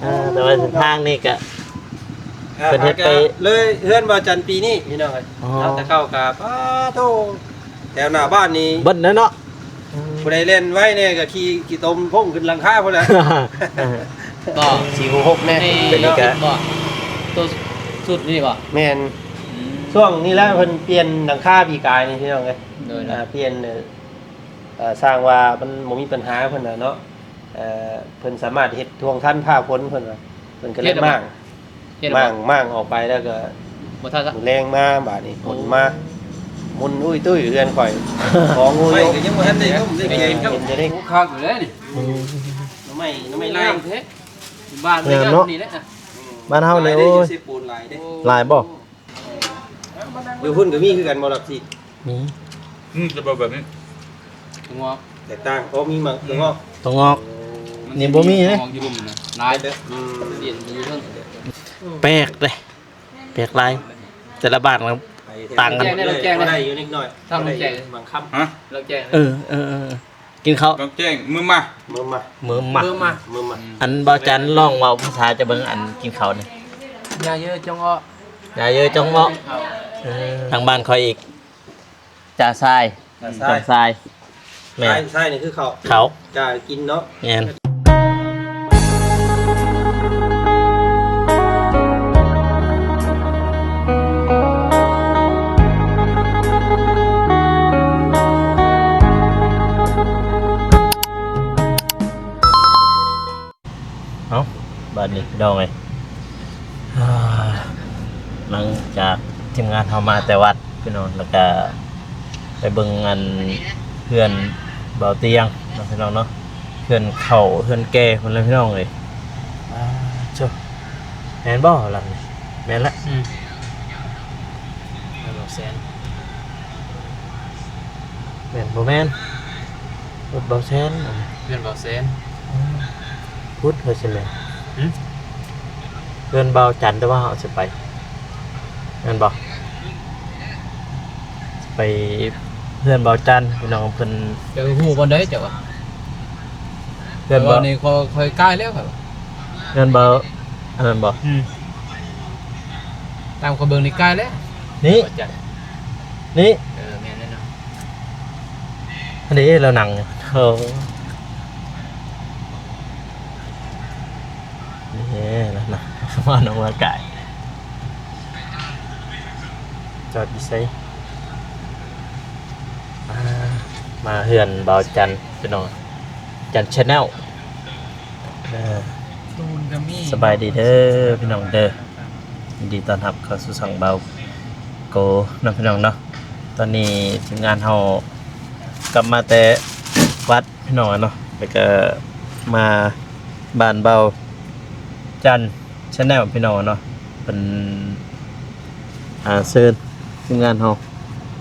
ເອີ ແຕ່ວ່າເສັ້ນທາງນີ້ກະ ອ່າ ເພິ່ນເຮັດໄປ ແລ້ວກະເລີຍເຮືອນບ່າວຈັນປີນີ້ພີ່ນ້ອງເອີຍ. ອໍ ເອົາແຕ່ເກົ່າກະ ປາໂທ້ ແຖວໜ້າບ້ານນີ້ເບິດແລ້ວເນາະ. ອືມ ຜູ້ໃດແລ່ນໄວແດ່ກະຂີ່ ຂີ່ຕົມໂພງຂຶ້ນຫຼັງຄາພຸ້ນແຫຼະ. ບໍ່ ສີ່ຫົກຫົກແນ່ ເປັນນີ້ກະ ບໍ່ ໂຕສຸດນີ້ບໍ່? ແມ່ນ. ອືມ ຊ່ວງນີ້ແຫຼະເພິ່ນປ່ຽນຫຼັງຄາປີກາຍນີ້ພີ່ນ້ອງເອີຍ. ໂດຍ ອ່າ ປ່ຽນ ເອີ ເອີ ສ້າງວ່າມັນບໍ່ມີບັນຫາເພິ່ນນະເນາະ. ເອີ ເພິ່ນສາມາດເຮັດທວງທັນຟ້າຝົນເພິ່ນວ່າ ເພິ່ນກໍເລີຍມ້າງ ມ້າງ ມ້າງອອກໄປແລ້ວກໍບໍ່ທັນລະ ມື້ແລງມາບາດນີ້ ໂອ້ ຝົນມາ ໝຸ່ນຕຸ້ຍຕຸ້ຍເຮືອນຂ້ອຍ ຂອງໂອ້ຍ ໄມ້ກໍຍັງບໍ່ທັນໄດ້ລົມໄດ້ແກງ ເຫັນຢູ່ເດ້ ໂອ້ ຄັກຢູ່ເດ້ນີ້. ອືມ ໜໍ່ໄມ້ ໜໍ່ໄມ້ລາຍແທ້ ບ້ານນີ້ກໍນີ້ແຫຼະ ບ້ານເຮົານີ້ ໂອ້ຍ ຫຼາຍເດ້ ຢູ່ເຊໂປນຫຼາຍເດ້. ຫຼາຍບໍ່? ຢູ່ພຸ້ນກໍມີຄືກັນບໍ່ ຫຼັກສິບ? ມີ ອືມ ຈະເປັນແບບນີ້ ຖົ່ວງອກ ແຕກຕ່າງ. ໂອ້ ມີໝາກຖົ່ວງອກ ຖົ່ວງອກ ໂອ້ ນີ້ບໍ່ມີເດ້ ຖົ່ວງອກຢູ່ລຸ່ມນະ ຫຼາຍເດີ. ອືມ ປ່ຽນຢູ່ເທິງ ແປກເດ້ ແປກຫຼາຍ ແຕ່ລະບ້ານມັນຕ່າງກັນ. ແຈ້ງໄດ້ ແຈ້ງໄດ້ ໄດ້ຢູ່ນິດໜ້ອຍ ທາງແຈ້ງ ບາງຄຳ ຮະ ແຈ້ງ ເອີ ເອີ ເອີ ກິນເຂົ້າ ແຈ້ງ ມື້ມາ ມື້ມາ ມື້ມາ ມື້ມາ ມື້ມາ. ອັນ ບ່າວຈັນລອງເວົ້າພາສາຈະເບິ່ງ ອັນ ກິນເຂົ້ານີ້ ຢາເຍີຈອງເອາະ ຢາເຍີຈອງເອາະ. ເອີ ທາງບ້ານຂ້ອຍອີກ ຈາຊາຍ ຈາຊາຍ ຈາຊາຍ ແມ່ນ ຊາຍ ຊາຍນີ້ຄືເຂົ້າ ເຂົ້າ ຈາກິນເນາະ ແມ່ນ. ເອົ້າ ບາດນີ້ພີ່ນ້ອງເອີຍ ຫຼັງຈາກທີມງານເຮົາມາແຕ່ວັດພີ່ນ້ອງ ແລ້ວກະໄປເບິ່ງອັນເຮືອນເບົາຕຽງເນາະພີ່ນ້ອງເນາະ ເຮືອນເຖົ້າເຮືອນແກ່ພຸ້ນແຫຼະພີ່ນ້ອງເອີຍ. ອາ ໂທ້ ແມ່ນບໍ່ຫຼັງນີ້? ແມ່ນລະ ອືມ ແມ່ນບໍ່ແສນ? ແມ່ນບໍ່ແມ່ນ ລົດເບົາແສນ ແມ່ນເບົາແສນ ພຸດວ່າຊິແມ່ນ ຫື ເຮືອນເບົາຈັນ ແຕ່ວ່າເຮົາຊິໄປ ແມ່ນບໍ່? ໄປເຮືອນເບົາຈັນ ພີ່ນ້ອງເພິ່ນ ເຈົ້າຮູ້ບ່ອນໃດເຈົ້າວ່າ? ເຮືອນເບົາ ແຕ່ວ່ານີ້ຂ້ອຍ ຂ້ອຍກາຍແລ້ວ ເຮືອນເບົາ ອັນນັ້ນບໍ່? ອືມ ຕາມຂ້ອຍເບິ່ງນີ້ກາຍແລ້ວ ນີ້ ເບົາຈັນ ນີ້ ເອີ ແມ່ນແລ້ວເນາະ ອັນນີ້ລາວນັ່ງ ໂອ້ ນີ້ລາວນັ່ງ ມານອກກຳລັງກາຍ ຈອດຢູ່ໃສ? ອ່າ ມາເຮືອນເບົາຈັນ ພີ່ນ້ອງ ຈັນ Channel ເອີ ສະບາຍດີເດີພີ່ນ້ອງເດີ ຍິນດີຕ້ອນຮັບເຂົ້າສູ່ຊ່ອງເບົາໂກເນາະພີ່ນ້ອງເນາະ. ຕອນນີ້ທີມງານເຮົາກັບມາແຕ່ວັດພີ່ນ້ອງເນາະ ແລ້ວກະມາບ້ານເບົາຈັນ Channel ພີ່ນ້ອງເນາະ ເພິ່ນ ອ່າ ເຊີນທີມງານເຮົາ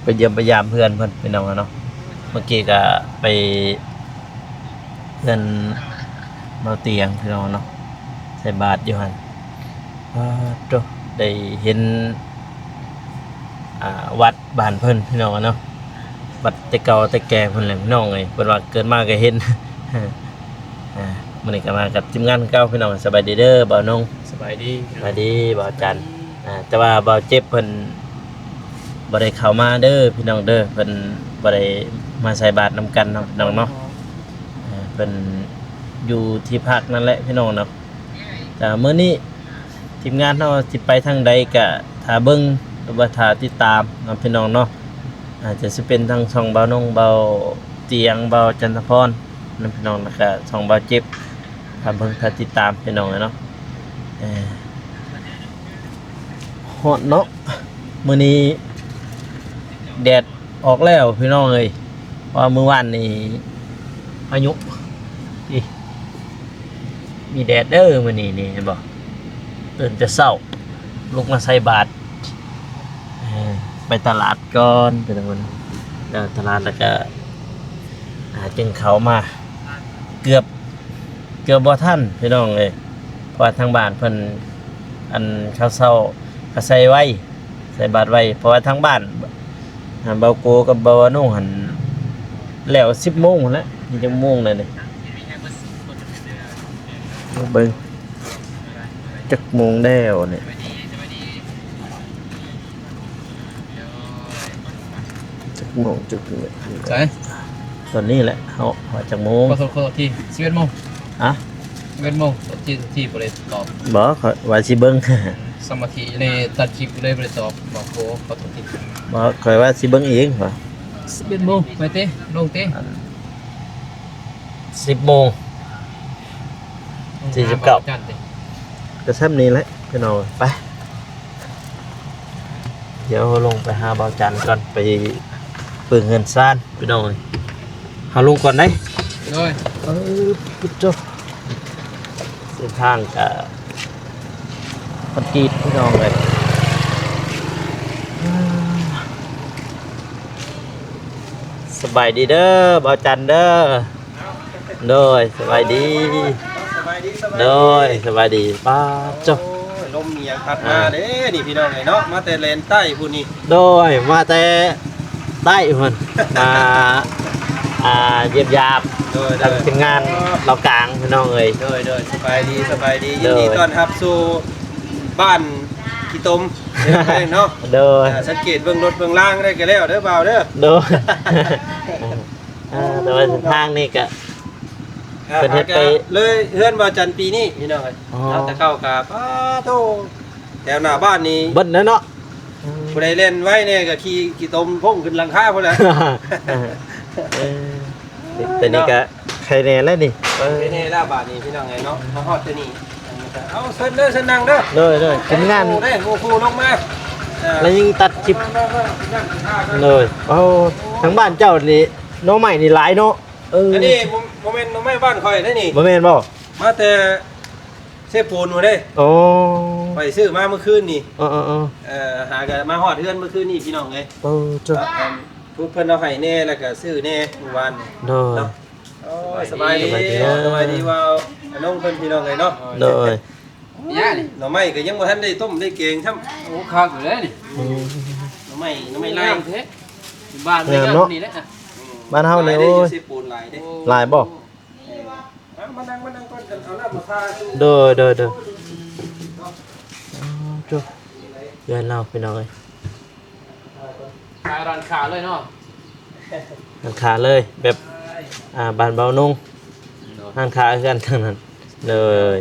ໄປຢ້ຽມໄປຢາມເຮືອນເພິ່ນພີ່ນ້ອງເນາະ. ເມື່ອກີ້ກະໄປເຮືອນເບົາຕຽງພີ່ນ້ອງເນາະ ໃສ່ບາດຢູ່ຫັ້ນ ປາດໂທ້ ໄດ້ເຫັນ ອ່າ ວັດບ້ານເພິ່ນພີ່ນ້ອງເນາະ ວັດແຕ່ເກົ່າແຕ່ແກ່ພຸ້ນແຫຼະພີ່ນ້ອງເອີຍ ເພິ່ນວ່າເກີດມາກໍເຫັນ. ອ່າ ມື້ນີ້ກໍມາກັບທີມງານຄືເກົ່າພີ່ນ້ອງ. ສະບາຍດີເດີບ່າວນົງ. ສະບາຍດີ ສະບາຍດີບ່າວຈັນ. ອ່າ ແຕ່ວ່າບ່າວເຈັບເພິ່ນບໍ່ໄດ້ເຂົ້າມາເດີພີ່ນ້ອງເດີ ເພິ່ນບໍ່ໄດ້ມາໃສ່ບາດນຳກັນເນາະພີ່ນ້ອງເນາະ. ເອີ ເພິ່ນຢູ່ທີ່ພັກນັ້ນແຫຼະພີ່ນ້ອງເນາະ. ແຕ່ມື້ນີ້ທີມງານເຮົາຊິໄປທາງໃດກະຖ້າເບິ່ງ ຫຼືວ່າຖ້າຕິດຕາມເນາະພີ່ນ້ອງເນາະ. ອາດຈະຊິເປັນທາງຊ່ອງບ່າວນົງ ບ່າວຕຽງ ບ່າວຈັນທະພອນນຳພີ່ນ້ອງ ແລ້ວກະຊ່ອງບ່າວເຈັບ ຖ້າເບິ່ງຖ້າຕິດຕາມພີ່ນ້ອງເອີຍເນາະ. ເອີ ຮ້ອນເນາະ ມື້ນີ້ແດດອອກແລ້ວພີ່ນ້ອງເອີຍ ເພາະວ່າມື້ວານນີ້ພາຍຸ ອີ ມີແດດເດີມື້ນີ້ນີ້ ເຫັນບໍ່? ຕື່ນແຕ່ເຊົ້າ ລຸກມາໃສ່ບາດ ເອີ ໄປຕະຫຼາດກ່ອນ ໄປຕະຫຼາດ ແລ້ວກະ ອ່າ ຈຶ່ງເຂົ້າມາ ເກືອບ ເກືອບບໍ່ທັນພີ່ນ້ອງເອີຍ ເພາະວ່າທາງບ້ານເພິ່ນ ອັນ ເຂົ້າເຊົ້າ ເຂົາໃສ່ໄວ ໃສ່ບາດໄວ ເພາະວ່າທາງບ້ານ ອ່າ ເບົາໂກກັບເບົາອານຸຫັ້ນ ແລ້ວສິບໂມງພຸ້ນແຫຼະ ຍັງຈັກໂມງແລ້ວນີ້ ເອີ ເບິ່ງຈັກໂມງແລ້ວນີ້ ຈັກໂມງ ຈັກໂມງ ໃສ ຕອນນີ້ແຫຼະ ເຮົາ ເຮົາຈັກໂມງ ຂໍໂທດ ຂໍໂທດທີ ສິບເອັດໂມງ ຮະ ສິບເອັດໂມງ ໂທດທີ ໂທດທີ ບໍ່ໄດ້ຕອບ ບໍ່ ຂ້ອຍວ່າຊິເບິ່ງ ສະມາທິໃນຕັດຄລິບເລີຍ ບໍ່ໄດ້ຕອບ ບອກໂອ້ ຂໍໂທດທີ ບໍ່ ຂ້ອຍວ່າຊິເບິ່ງເອງ ວ່າ ສິບເອັດໂມງ ໄປເຕະ ລົງເຕະ ອັນ ສິບໂມງ ສີ່ສິບເກົ້າ ຫາບ່າວຈັນຕິ ກໍຊ່ຳນີ້ແຫຼະພີ່ນ້ອງ ໄປ ດຽວລົງໄປຫາບ່າວຈັນກ່ອນ ໄປເບິ່ງເຮືອນຊານພີ່ນ້ອງ ເຮົາລົງກ່ອນເດ້ ໂດຍ ເອີ ພຸດໂຈ ເສັ້ນທາງກະຄອນກຣີດພີ່ນ້ອງເອີຍ ສະບາຍດີເດີ ບ່າວຈັນເດີ ໂດຍ ສະບາຍດີ ສະບາຍດີ ສະບາຍດີ ໂດຍ ສະບາຍດີ ປ້າດໂທ້ ໂອ້ຍ ລົມອີ່ຫຍັງພັດມາເດ້ ອ່າ ນີ້ພີ່ນ້ອງເອີຍເນາະ ມາແຕ່ແດນໃຕ້ພຸ້ນນີ້ ໂດຍ ມາແຕ່ໃຕ້ພຸ້ນ ມາ ອ່າ ຢ້ຽມຢາມ ໂດຍ ທາງທີມງານລາວກາງພີ່ນ້ອງເອີຍ ໂດຍ ໂດຍ ສະບາຍດີ ສະບາຍດີ ໂດຍ ຍິນດີຕ້ອນຮັບສູ່ບ້ານຂີ້ຕົມເນາະ ໂດຍ ອ່າ ສັງເກດເບິ່ງລົດເບິ່ງລາງໄດ້ກໍແລ້ວເດີບ່າວເດີ ໂດຍ ອ່າ ແຕ່ວ່າເສັ້ນທາງນີ້ກະ ອ່າ ເພິ່ນເຮັດໄປ ເລີຍເຮືອນບ່າວຈັນປີນີ້ພີ່ນ້ອງເອີຍ ອໍ ເນາະ ແຕ່ເກົ່າກະ ປ້າໂທ້ ແຖວໜ້າບ້ານນີ້ເບິດແລ້ວເນາະ ອືມ ຜູ້ໃດແລ່ນໄວແດ່ກໍຂີ່ຂີ້ຕົມພົ່ງຂຶ້ນຫຼັງຄາພຸ້ນແຫຼະ ເອີ ແຕ່ນີ້ກະໄຄແດ່ແລ້ວນີ້ ເອີ ໄຄແດ່ແລ້ວບາດນີ້ພີ່ນ້ອງເອີຍເນາະ ມາຮອດແຕ່ນີ້ ເອົາ ເຊີນເດີ ເຊີນນັ່ງເດີ ໂດຍ ໂດຍ ທີມງານ ໂອ້ ເດ້ ໂອ້ໂຫ ລົງມາ ອ່າ ແລ້ວຍັງຕັດຄລິບ ມາ ມາ ມາ ໂດຍ ໂອ້ ທາງບ້ານເຈົ້ານີ້ ໜໍ່ໄມ້ນີ້ຫຼາຍເນາະ ເອີ ອັນນີ້ບໍ່ ບໍ່ແມ່ນໜໍ່ໄມ້ບ້ານຂ້ອຍເດ້ນີ້ ບໍ່ແມ່ນບໍ່? ມາແຕ່ເຊໂປນພຸ້ນເດ້ ໂອ້ ຂ້ອຍຊື້ມາມື້ຄືນນີ້ ເອີໆໆ ເອີ ຫາກະມາຮອດເຮືອນມື້ຄືນນີ້ພີ່ນ້ອງເອີຍ ເອີ ເຈົ້າ ເອີ ເພິ່ນເອົາໃຫ້ແດ່ ແລ້ວກະຊື້ແດ່ມື້ວານນີ້ ໂດຍ ເນາະ ໂອ້ຍ ສະບາຍດີ ສະບາຍດີເດີ ສະບາຍດີວ່າອານົງເພິ່ນພີ່ນ້ອງເອີຍເນາະ ໂດຍ ຫຍັງນີ້ ໜໍ່ໄມ້ກໍຍັງບໍ່ທັນໄດ້ຕົ້ມໄດ້ແກງຊ້ຳ ໂອ້ ຄັກຢູ່ເດ້ນີ້ ອືມ ໜໍ່ໄມ້ ໜໍ່ໄມ້ລາຍ ງາມແທ້ ບ້ານ ງາມເນາະ ນີ້ແຫຼະ ອືມ ບ້ານເຮົານີ້ ໂອ້ຍ ຫຼາຍເດ້ ຢູ່ເຊໂປນຫຼາຍເດ້ ໂອ້ ຫຼາຍບໍ່? ເອີ ເອົາ ມານັ່ງ ມານັ່ງກ່ອນ ເອົານ້ຳມາທາສູ່ ໂດຍ ໂດຍ ໂດຍ ເນາະ ອ້າວ ໂທ້ ເຮືອນລາວພີ່ນ້ອງເອີຍ ຂາຍຮ້ານຄ້າເລີຍເນາະ ຮ້ານຄ້າເລີຍ ແບບ ອ່າ ບ້ານເບົານົງ ໂດຍ ຮ້ານຄ້າຄືກັນທັງນັ້ນ ໂດຍ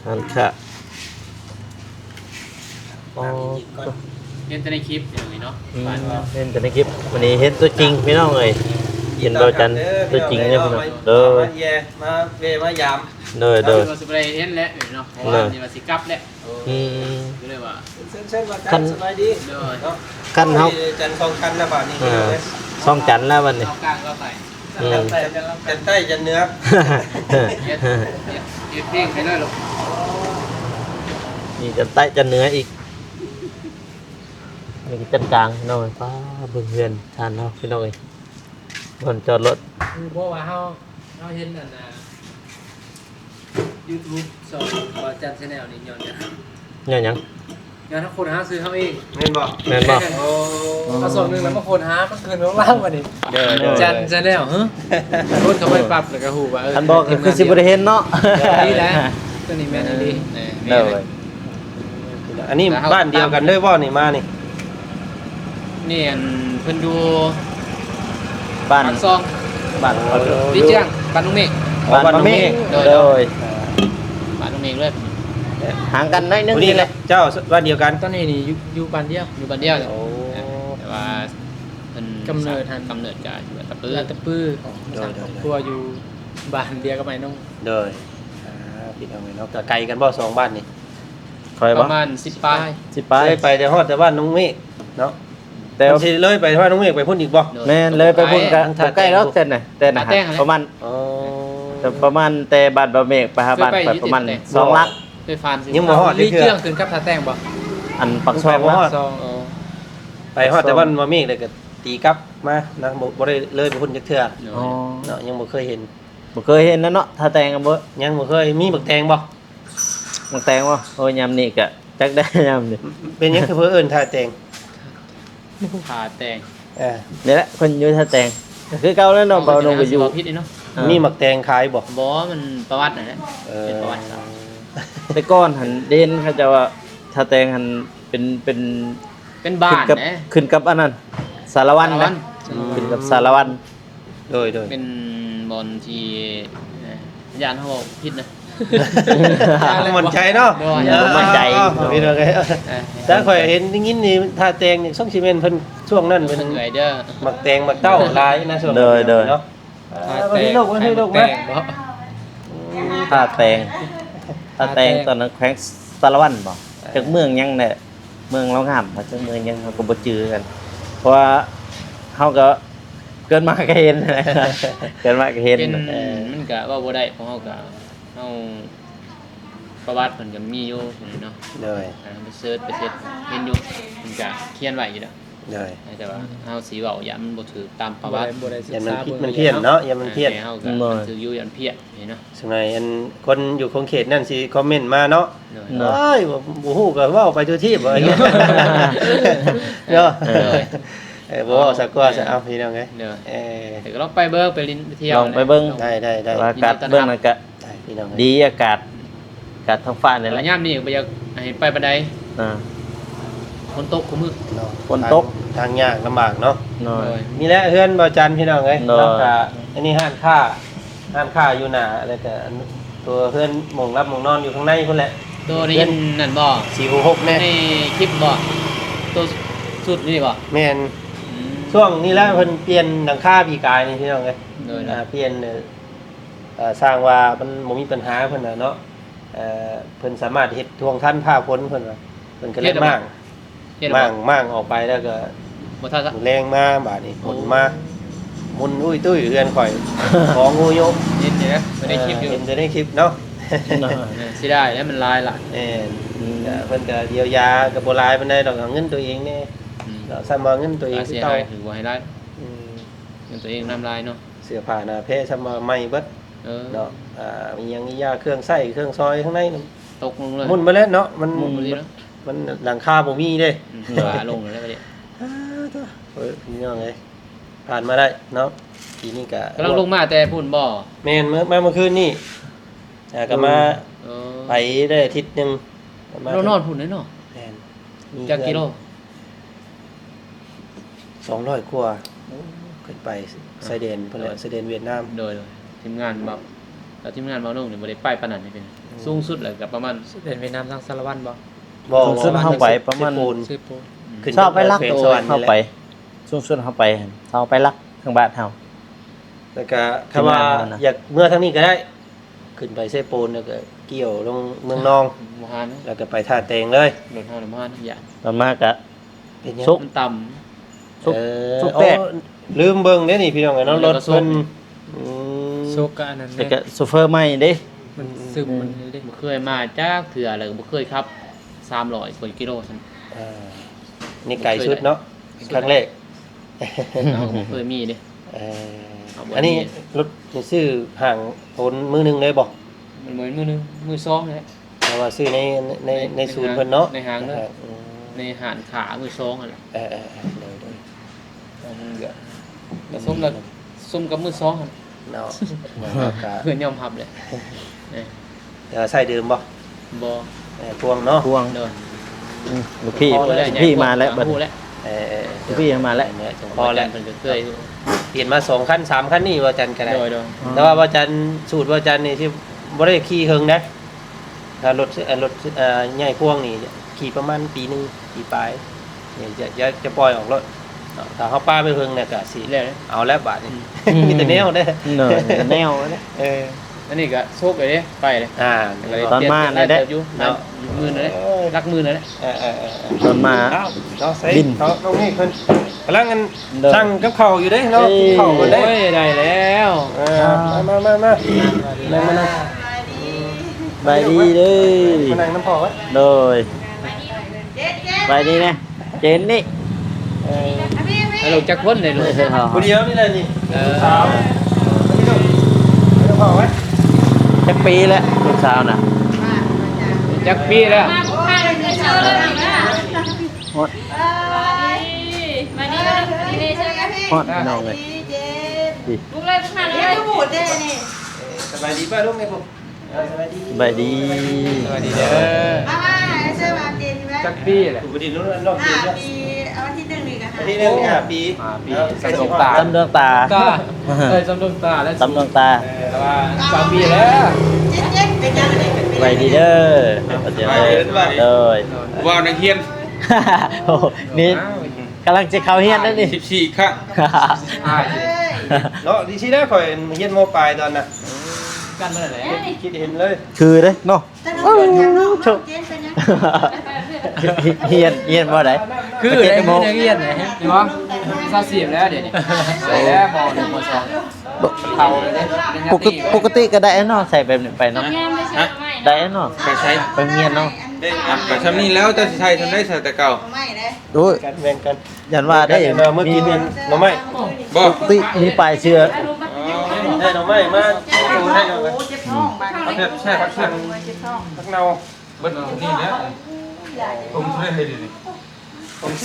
ຮ້ານຄ້າ ອໍ ເຫັນແຕ່ໃນຄລິບເນາະ ອືມ ເຫັນແຕ່ໃນຄລິບ ມື້ນີ້ເຫັນຕົວຈິງພີ່ນ້ອງເອີຍ ເຫັນບ່າວຈັນຕົວຈິງເດ້ພີ່ນ້ອງ ໂດຍ ມາແວ່ມາຢາມ ໂດຍ ໂດຍ ວ່າຊິບໍ່ໄດ້ເຫັນແຫຼະເນາະ ເພາະວ່າ ໂດຍ ນີ້ວ່າຊິກັບແຫຼະ ອືມ ກໍເລີຍວ່າ ເຊີນ ເຊີນ ບ່າວຈັນ ຄັນ ສະບາຍດີ ໂດຍ ເນາະ ຄັນເຮົາ ຈັນສອງຈັນແລ້ວບາດນີ້ ເອີ ພີ່ນ້ອງເອີຍ ສອງຈັນແລ້ວບາດນີ້ ເອົາກາງເຂົ້າໄປ ອືມ ຈັນໃຕ້ ຈັນເໜືອ ເຮັດ ເຮັດ ເຮັດເພງໃຫ້ເລີຍລູກ ມີຈັນໃຕ້ ຈັນເໜືອອີກ ນີ້ກໍຈັນກາງພີ່ນ້ອງເອີຍ ປ້າ ເບິ່ງເຮືອນຊານເຮົາພີ່ນ້ອງເອີຍ ບ່ອນຈອດລົດ ຮູ້ບໍ່ວ່າເຮົາ ເຮົາເຫັນອັນນ່າ ຢູທູບຊ່ອງບ່າວຈັນແຊນແນວນີ້ຍ້ອນຫຍັງ? ຍ້ອນຫຍັງ? ຍ້ອນເຮົາຄົ້ນຫາຊື່ເຮົາເອງ ແມ່ນບໍ່? ແມ່ນບໍ່? ໂອ້ ເຮົາຊ່ອງໜຶ່ງແລ້ວມາຄົ້ນຫາ ມັນຂຶ້ນຂອງລາວບັດນີ້ ໂດຍ ໂດຍ ຈັນແຊນແນວ ຮະ ກົດເຂົ້າໄປປັບແລ້ວກໍຮູ້ວ່າ ເອີ ຄັນບໍ່ກໍຄືຊິບໍ່ໄດ້ເຫັນເນາະ ນີ້ແຫຼະ ຕົວນີ້ແມ່ນອີ່ຫຼີ ເອີ ໂດຍ ອັນນີ້ບ້ານດຽວກັນເລີຍບໍ່ນີ້ມານີ້? ນີ້ອັນເພິ່ນຢູ່ບ້ານ ປາກຊ່ອງ ບ້ານ ຕິດຈຽງ ບ້ານລຸງເມກ ອໍ ບ້ານລຸງເມກ ໂດຍ ໂດຍ ບ້ານລຸງເມກເລີຍ ຫ່າງກັນໜ້ອຍໜຶ່ງນີ້ແຫຼະ ເຈົ້າບ້ານດຽວກັນ ຕອນນີ້ນີ້ຢູ່ ຢູ່ບ້ານດຽວ ຢູ່ບ້ານດຽວ ໂອ້ ແຕ່ວ່າເພິ່ນກຳເນີດຫັ້ນ ກຳເນີດກະຢູ່ລາດຕະປື ລາດຕະປື ໂດຍ ສ້າງຄອບຄົວຢູ່ບ້ານດຽວກັບອ້າຍນົງ ໂດຍ ອ່າ ພີ່ນ້ອງເອີຍເນາະ ກະໄກກັນບໍ່ສອງບ້ານນີ້? ຂ້ອຍບໍ່ ປະມານສິບປາຍ ສິບປາຍ ເລີຍໄປແຕ່ຮອດແຕ່ບ້ານລຸງເມກເນາະ ແຕ່ວ່າຊິເລີຍໄປບ້ານລຸງເມກໄປພຸ້ນອີກບໍ່? ໂດຍ ແມ່ນ ເລີຍໄປພຸ້ນກະ ກະບໍ່ໄກດອກ ແຕ່ນະ ແຕ່ນະ ປະມານ ອໍ ແຕ່ປະມານແຕ່ບ້ານບ່າວເມກໄປຫາບ້ານຂ້ອຍປະມານສອງຫຼັກ ໄປຜ່ານ ຍັງບໍ່ຮອດຈັກເທື່ອ ເຈື່ອງຂຶ້ນກັບທ່າແຕງບໍ່? ອັນປາກຊ່ອງ ປາກຊ່ອງ ອໍ ໄປຮອດແຕ່ບ້ານບ່າວເມກແລ້ວກະຕີກັບມານະ ບໍ່ ບໍ່ໄດ້ເລີຍໄປພຸ້ນຈັກເທື່ອ ອໍ ເນາະ ຍັງບໍ່ເຄີຍເຫັນ ບໍ່ເຄີຍເຫັນນະເນາະ ທ່າແຕງບໍ່ ຍັງບໍ່ເຄີຍ ມີບັກແຕງບໍ່? ບັກແຕງບໍ່? ໂອ້ຍ ຍາມນີ້ກະຈັກໄດ້ຍາມນີ້ ເປັນຫຍັງຄືເພິ່ນເອີ້ນທ່າແຕງ? ທ່າແຕງ ເອີ ນີ້ແຫຼະ ເພິ່ນຢູ່ທ່າແຕງ ຄືເກົ່າແລ້ວເນາະ ເບົານົງກໍຢູ່ ເວົ້າຜິດເນາະ ອ່າ ມີໝາກແຕງຂາຍບໍ່? ບໍ່ ມັນປະຫວັດນັ້ນແຫຼະ ເອີ ເປັນປະຫວັດສາດ. ແຕ່ກ່ອນຫັ້ນເຫັນເຂົາເຈົ້າວ່າທ່າແຕງຫັ້ນເປັນ ເປັນ ເປັນບ້ານ ຂຶ້ນກັບ ເດ້ ຂຶ້ນກັບອັນນັ້ນ ສາລະວັນ ສາລະວັນ ນະ ອືມ ຂຶ້ນກັບສາລະວັນ. ໂດຍ ໂດຍ ເປັນບ່ອນທີ່ ເອີ ຢ້ານເຮົາເວົ້າຜິດນະ ບໍ່ໝັ້ນໃຈເນາະ ໂດຍ ເອີ ບໍ່ໝັ້ນໃຈ ພີ່ນ້ອງເອີຍ. ແຕ່ຂ້ອຍເຫັນໄດ້ຍິນນີ້ ທ່າແຕງນີ້ ສົງຊິແມ່ນເພິ່ນ ຊ່ວງນັ້ນເພິ່ນ ເພິ່ນເອື້ອຍເດີ ໝາກແຕງໝາກເຕົ້າຫຼາຍນະ ຊ່ວງນັ້ນເນາະ. ເອີ ມາພີ່ລູກ ມາພີ່ລູກ ມາ. ທ່າແຕງ ທ່າແຕງ ທ່າແຕງ ຕອນນັ້ນແຂວງສາລະວັນບໍ? ເອີ ຈັກເມືອງຫຍັງແຫຼະ ເມືອງລາວງາມບໍ ຈັກເມືອງຫຍັງ ເຮົາກໍບໍ່ຈື່ຄືກັນ ເພາະວ່າເຮົາກໍເກີດມາກໍເຫັນ ເກີດມາກໍເຫັນ. ເປັນ ເອີ ມັນກໍເວົ້າບໍ່ໄດ້ ເພາະເຮົາກໍ ເຮົາ ປະຫວັດເພິ່ນກໍມີຢູ່ເນາະ. ໂດຍ ອ່າ ໄປເສີດໄປເສັດເຫັນຢູ່ ເພິ່ນກໍຂຽນໄວ້ຢູ່ແລ້ວ. ໂດຍ ແຕ່ວ່າເຮົາຊິເວົ້າຢ້ານມັນບໍ່ຖືກຕາມປະຫວັດ ບໍ່ໄດ້ ບໍ່ໄດ້ສຶກສາ ຢ້ານມັນຜິດມັນພຽນເນາະ ຢ້ານມັນພຽນ. ອ່າ ເຮົາກໍ ໂດຍ ຖືກຢູ່ ຢ້ານພຽນນີ້ເນາະ. ສ່ວນໃຫຍ່ອັນຄົນຢູ່ຂົງເຂດນັ້ນຊິຄອມເມັນມາເນາະ. ໂດຍ ໂດຍ ໂອ້ຍ ບໍ່ ບໍ່ຮູ້ກໍເວົ້າໄປທົ່ວທີບ ເນາະ. ເອີ ເອີ ບໍ່ເວົ້າຊະກວ່າຊະ. ເອີ ເອົາ ພີ່ນ້ອງເອີຍ ໂດຍ ເອີ ແຕ່ກໍລອງໄປເບິ່ງ ໄປຫຼິ້ນໄປທ່ຽວ ລອງໄປເບິ່ງ ໄດ້ ໄດ້ ໄດ້ ອາກາດເບິ່ງນັ້ນກະ ໄດ້ ພີ່ນ້ອງເອີຍ ດີ ອາກາດ ອາກາດທ້ອງຟ້ານີ້ແຫຼະ. ຍາມນີ້ກໍບໍ່ຢາກໃຫ້ໄປປານໃດ ອ່າ ຝົນຕົກຄູ່ມື້ເນາະ ຝົນຕົກ ທາງ ທາງຍາກລຳບາກເນາະ. ໂດຍ ໂດຍ ນີ້ແຫຼະເຮືອນບ່າວຈັນ ພີ່ນ້ອງເອີຍ. ໂດຍ ແລ້ວກະອັນນີ້ຮ້ານຄ້າ ຮ້ານຄ້າຢູ່ໜ້າ ແລ້ວກະອັນ ຕົວເຮືອນໝ່ອງຫຼັບໝ່ອງນອນຢູ່ຂ້າງໃນພຸ້ນແຫຼະ. ໂຕໄດ້ຍິນນັ້ນບໍ່? ສີ່ຫົກຫົກແນ່ ໃນຄລິບບໍ່? ໂຕສຸດນີ້ບໍ່? ແມ່ນ ອືມ ຊ່ວງນີ້ແຫຼະເພິ່ນປ່ຽນຫຼັງຄາປີກາຍນີ້ ພີ່ນ້ອງເອີຍ. ໂດຍ ອ່າ ປ່ຽນ ເອີ ເອີ ສ້າງວ່າມັນບໍ່ມີບັນຫາເພິ່ນນະເນາະ. ເອີ ເພິ່ນສາມາດເຮັດທວງທັນຟ້າຝົນ ເພິ່ນວ່າ ເພິ່ນກໍເລີຍມ້າງ ມ້າງ ມ້າງອອກໄປແລ້ວກໍ ບໍ່ທັນລະ ແລງມາບາດນີ້ ໂອ້ ຝົນມາ ໝຸ່ນຕຸ້ຍຕຸ້ຍເຮືອນຂ້ອຍ ຂອງໂຫໂຍ ເຫັນຢູ່ນະ ບໍ່ໄດ້ຄລິບຢູ່ ເອີ ເຫັນແຕ່ໃນຄລິບເນາະ. ເນາະ ເສຍດາຍແຫຼະ ມັນຫຼາຍຫຼາຍ. ແມ່ນ ອືມ ເພິ່ນກໍຢຽວຢາກໍບໍ່ຫຼາຍປານໃດດອກ ເອົາເງິນຕົວເອງແດ່ ອືມ ເນາະ ສ່ຳວ່າເງິນຕົວເອງຄືເກົ່າ ເສຍຫາຍຄືບໍ່ໃຫ້ຫຼາຍ. ອືມ ເງິນຕົວເອງນຳຫຼາຍເນາະ ເສື້ອຜ້າໜ້າແພສ່ຳວ່າໃໝ່ເບິດ ເອີ ເນາະ. ອ່າ ມີຫຍັງມີຢາ ເຄື່ອງໃຊ້ເຄື່ອງຊອຍຂ້າງໃນນັ້ນ ຕົກລົງເລີຍ ໝຸ່ນໝົດແລ້ວເນາະ ມັນ ໝຸ່ນໝົດເລີຍເນາະ ມັນຫຼັງຄາບໍ່ມີເດ້. ອືມ ວ່າລົງແລ້ວບັດນີ້ ອ້າ ໂທ້ ເອີຍ ພີ່ນ້ອງເອີຍ ຜ່ານມາໄດ້ເນາະ. ປີນີ້ກະ ກຳລັງລົງມາແຕ່ພຸ້ນບໍ່? ແມ່ນ ເມື່ອ ມາເມື່ອຄືນນີ້ ອ່າ ກໍມາ ເອີ ໄປໄດ້ອາທິດໜຶ່ງ ມາ ລາວນອນພຸ້ນເດ້ເນາະ. ແມ່ນ ມີ ຈັກກິໂລ? ສອງຮ້ອຍກວ່າ ໂອ້ ຂຶ້ນໄປ ໂດຍ ຊາຍແດນພຸ້ນແຫຼະ ໂດຍ ຊາຍແດນຫວຽດນາມ. ໂດຍ ໂດຍ ທີມງານເບົາ ແລ້ວທີມງານເບົາໜຸ່ງນີ້ບໍ່ໄດ້ໄປປານນັ້ນເດ້. ອືມ ສູງສຸດແລ້ວກໍປະມານ ຊາຍແດນຫວຽດນາມທາງສາລະວັນບໍ່? ບໍ່ ສູງສຸດເຮົາໄປປະມານ ເຊໂປນ ເຊໂປນ ອືມ ຂຶ້ນ ຊາວປາຍຫຼັກ ໂຕເຮົາໄປ ສູງສຸດເຮົາໄປ ຊາວປາຍຫຼັກ ທາງບ້ານເຮົາ. ແລ້ວກໍ ຖ້າວ່າ ທີມງານເຮົານະ ຢາກເມືອທາງນີ້ກໍໄດ້ ຂຶ້ນໄປເຊໂປນ ແລ້ວກໍກ່ຽວລົງເມືອງນອງ ບໍ່ຫານ ແລ້ວກໍໄປທ່າແຕງເລີຍ. ລົດເຮົານະບໍ່ຫານ ຢ້ານ ຕອນມາກະ ເປັນຫຍັງ? ສຸກ ມັນຕ່ຳ ສຸກ ເອີ ສຸກແຕກ. ໂອ້ ລືມເບິ່ງເດ້ນີ້ ພີ່ນ້ອງເອີຍເນາະ ລົດເພິ່ນ ສຸກ ອືມ ສຸກກໍອັນນັ້ນ ແລ້ວກໍໂຊເຟີໃໝ່ເດ້ ມັນຊຶມ ອືມ ມັນເດ້. ບໍ່ເຄີຍມາຈັກເທື່ອ ແລ້ວກໍບໍ່ເຄີຍຂັບສາມຮ້ອຍກວ່າກິໂລຊັ້ນ. ອ່າ ນີ້ໄກສຸດເນາະ ຄັ້ງແລກ ເຮົາກໍບໍ່ເຄີຍມີເດ້. ເອີ ອັນນີ້ລົດນີ້ຊື້ຫ້າງໂຕນມືໜຶ່ງເລີຍບໍ່? ມັນບໍ່ແມ່ນມືໜຶ່ງ ມືສອງແຫຼະ ແຕ່ວ່າຊື້ໃນ ໃນ ໃນ ໃນສູນເພິ່ນເນາະ ໃນຫ້າງເດີ ໃນຫ້າງ ອືມ ໃນຮ້ານຄ້າມືສອງຫັ້ນແຫຼະ. ເອີ ເອີ ເອີ ໂດຍ ໂດຍ ເອີ ມັນກໍ ກໍສົມລະ ສົມກັບມືສອງຫັ້ນເນາະ ເພິ່ນຍອມຮັບແຫຼະ. ເອີ ແຕ່ວ່າໃຊ້ເດີມບໍ່? ບໍ່ ເອີ ພວງເນາະ ພວງ ໂດຍ ອືມ ລູກພີ່ ລູກພີ່ມາແລ້ວ ບັດນີ້ ເອີ ເອີ ລູກພີ່ມາແລ້ວ ພໍແລ້ວ ເພິ່ນກໍເຄີຍ ປ່ຽນມາສອງຄັນສາມຄັນນີ້ວ່າຈັ່ງກໍໄດ້. ໂດຍ ໂດຍ ແຕ່ວ່າວ່າຈັ່ງ ສູດວ່າຈັ່ງນີ້ຊິບໍ່ໄດ້ຂີ່ເຫິງເດ້ ຖ້າລົດ ເອີ ລົດ ເອີ ໃຫຍ່ພວງນີ້ຂີ່ປະມານປີໜຶ່ງ ປີປາຍ ນີ້ຈະ ຈະ ຈະປ່ອຍອອກໂລດເນາະ. ຖ້າເຮົາປະໄປເຫິງນີ້ກໍຊິ ແລ້ວ ເອົາແລ້ວບາດນີ້ ອືມ ມີແຕ່ແນວເດ້ ໂດຍ ມີແຕ່ແນວເດ້. ເອີ ອັນນີ້ກໍໂຊກເລີຍເດ້ ໄປເລີຍ. ອ່າ ຕອນມານີ້ແຫຼະ ເນາະ ໝື່ນເລີຍ ເອີ ຫຼັກໝື່ນເລີຍ. ເອີ ເອີ ເອີ ເອີ ຕອນມາ ເອົາ ເນາະ ໃສ່ ບິນ ເນາະ ນ້ອງເມກເພິ່ນກຳລັງ ອັນ ເດີ ສັ່ງກັບເຂົ້າຢູ່ເດ້ເນາະ ເອີ ກິນເຂົ້າກັນເດ້. ໂອ້ຍ ໄດ້ແລ້ວ ເອີ ມາ ມາ ມາ ມາ ນັ່ງ ມານັ່ງ ສະບາຍດີເດີ ມານັ່ງນຳພໍ່ໄວ້. ໂດຍ ສະບາຍດີແນ່ ເຈນນີ້ ເອີ ລູກຈັກຄົນເດ້ລູກ? ຜູ້ດຽວນີ້ແຫຼະນີ້. ເອີ ສາວ ມາພີ່ລູກ ມານຳພໍ່ໄວ້. ຈັກປີແລ້ວລູກສາວນະ? ຈັກປີແລ້ວ? ຮອດ ມາດີ ມາດີ ມາດີ ຮອດ ນ້ອງເອີຍ. ບຸກເລີຍ ບຸກມາເລີຍ ເຮັດຄືບູດແທ້ນີ້. ເອີ ສະບາຍດີປ້າລຸງແມ່ປຸ້ມ. ເອີ ສະບາຍດີ ສະບາຍດີເດີ. ມາ ມາ ເຊີນມາເຈນແມ່. ຈັກປີແຫຼະ? ຜູ້ດີລຸງນ້ອງເຈນ. ຫ້າປີ ເອົາວັນທີໜຶ່ງນີ້ກໍຫ້າ ວັນທີໜຶ່ງນີ້ຫ້າປີ ຫ້າປີ. ເອີ ສ່ຳດວງຕາ ສ່ຳດວງຕາ ຕາ ເອີ ສ່ຳດວງຕາແລ້ວ ສ່ຳດວງຕາ. ເອີ ແຕ່ວ່າສາມປີແລ້ວ ເຈັດ ເຈັດ ເປັນຫຍັງນີ້ ເປັນຫຍັງ? ສະບາຍດີເດີ ສະບາຍດີ ເດີ. ເວົ້ານັກຮຽນ ໂອ້ ນີ້ ກຳລັງຈະເຂົ້າຮຽນແລ້ວນີ້ ສິບສີ່ຄັ້ງ. ເນາະ ດີຊີ້ແລ້ວ ຂ້ອຍຮຽນ ມ.ປາຍ ຕອນນັ້ນ ກັນນັ້ນແຫຼະ ຄິດເຫັນເລີຍ ຄືເດ້ເນາະ. ໂອ້ ໂຊກ ຮຽນ ຮຽນບໍ່ໄດ້ ຄືເດ້ ຄືນັກຮຽນເດ້ ເຫັນບໍ່? ຊາວສີ່ແລ້ວດຽວນີ້ ໃສ່ແລ້ວ ມ.ໜຶ່ງ ມ.ສອງ ເຖົ້າແລ້ວເດ້. ປົກກະຕິ ປົກກະຕິກໍໄດ້ເນາະ ໃສ່ແບບນີ້ໄປເນາະ. ໄດ້ເນາະ ໄປໃສ ໄປໂຮງຮຽນເນາະ. ໄດ້ ກໍຊ່ຳນີ້ແລ້ວ ເຈົ້າຊິໃສ່ຊ່ຳໃດ ໃສ່ແຕ່ເກົ່າ. ໂອ້ຍ ແບ່ງກັນ ຢ້ານວ່າໄດ້ ເມື່ອກິນໜໍ່ໄມ້ ບໍ່ ປົກກະຕິມີປາຍເສື້ອ. ອໍ ໄດ້ໜໍ່ໄມ້ມາ ໄດ້ໜໍ່ໄມ້ ເອົາແບບແຊບ ຜັກເຊື່ອງ ຜັກເນົ່າ ເບິດນີ້ແຫຼະ. ຕົ້ມເທື່ອໃຫ້ດີນີ້